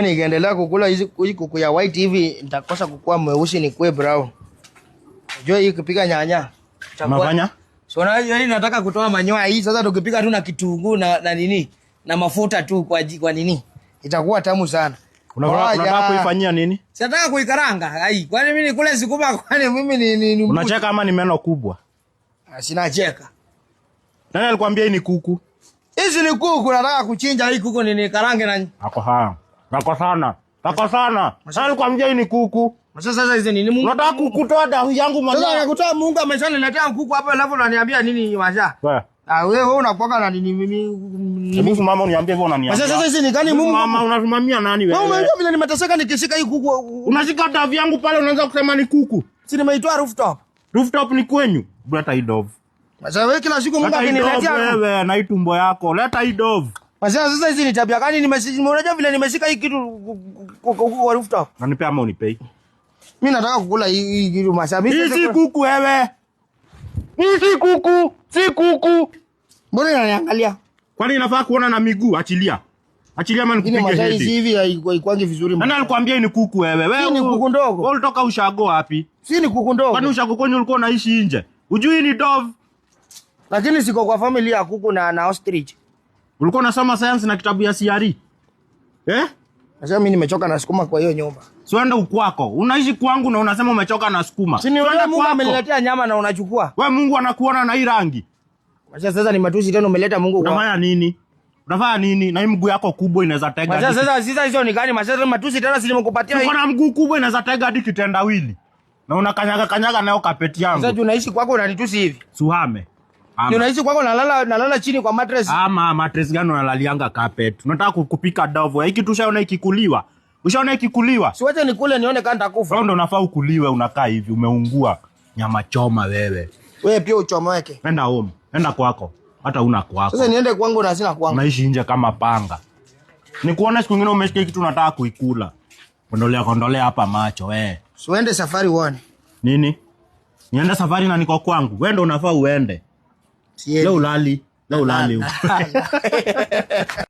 Nikiendelea kukula hizi hii kuku ya white hivi, nitakosa kukua mweusi, nikuwe brown. Unajua hii kupika nyanya. Unafanya? So na hii nataka kutoa manyoya hii sasa, tukipika tu na kitunguu na nini na mafuta tu kwa nini, itakuwa tamu sana. Unataka kuifanyia nini? Sitaka kuikaranga. Ai, kwani mimi nikule sukuma? Kwani mimi ni mbuzi? Unacheka ama ni meno kubwa? Ah, sinacheka. Nani alikwambia hii ni kuku? Hizi ni kuku, nataka kuchinja hii kuku ni nikarange na Ako haya. Ako sana. Ako sana. Nani alikwambia hii ni kuku? Sasa hizi ni nini? Unataka kutoa damu yangu Sasa mwenyewe. nakutoa, Mungu ameshaniletea kuku hapa, alafu unaniambia nini washa? Wewe. Ah, wewe unakuwa na nini mimi? Hebu simama uniambie hivyo unaniambia. Sasa hizi ni gani Mungu? Mama, unasimamia nani Wewe wewe? unajua vile nimeteseka nikishika hii kuku. Unashika davu yangu pale, unaanza kusema ni kuku. Si nimeitoa rooftop. Rooftop ni kwenyu. Leta hii dove. Sasa wewe kila siku Mungu Leta hii dove akiniletea. wewe na hii tumbo yako. Leta hii dove. Sasa hizi ni tabia gani nimeshika? Unajua vile nimeshika hii kitu huku kwa rooftop. Unanipea ama unipei? Mimi nataka kukula hii kitu masha. Mimi Hii si kuku wewe. Hii si kuku. Si kuku. Mbona unaniangalia? Kwani inafaa kuona na miguu? Achilia. Achilia ama Lakini nikupige masha hizi hedi. hivi haikwangi vizuri. Nani alikwambia hii ni kuku wewe? Wewe Hii ni kuku ndogo. Wewe ulitoka ushago wapi? Si ni kuku ndogo. Kwani ushago kwenyu ulikuwa unaishi nje? Ujui ni dove? Lakini siko kwa familia ya kuku na ostrich. Ulikuwa unasoma science na kitabu ya CRE? Eh? Sasa mimi nimechoka na sukuma kwa hiyo nyumba. Siende ukwako. Unaishi kwangu na unasema umechoka na sukuma. Si ni Siende wewe Mungu kwako. ameniletea nyama na unachukua. Wewe Mungu anakuona na hii rangi. Sasa ni matusi tena umeleta Mungu kwa. Unafanya nini? Unafanya nini? Na hii mguu yako kubwa inaweza tega. Sasa sasa hizo ni gani? Sasa matusi tena, si nimekupatia hii. Uko na mguu kubwa inaweza tega hadi kitendawili. Na unakanyaga kanyaga nayo kapeti yangu. Sasa tunaishi kwako unanitusi hivi. Suhame. Ama. Ni unaishi kwako, nalala chini kwa mattress. Ama mattress gani unalalianga carpet? Unataka kupika dove. Hiki tu ushaona ikikuliwa. Ushaona ikikuliwa? Si wacha nikule nione kama nitakufa. Wewe ndo unafaa ukuliwe, unakaa hivi umeungua. Nyama choma wewe. Wewe pia uchomeke. Enda home. Enda kwako. Hata una kwako. Sasa niende kwangu na sina kwangu. Unaishi nje kama panga. Nikuone siku nyingine umeshika kitu unataka kuikula. Kondolea kondolea hapa macho wewe. Si uende safari uone. Nini? Niende safari na niko kwangu. Wewe ndo unafaa uende. Siendi. Leo ulali. Leo ulali.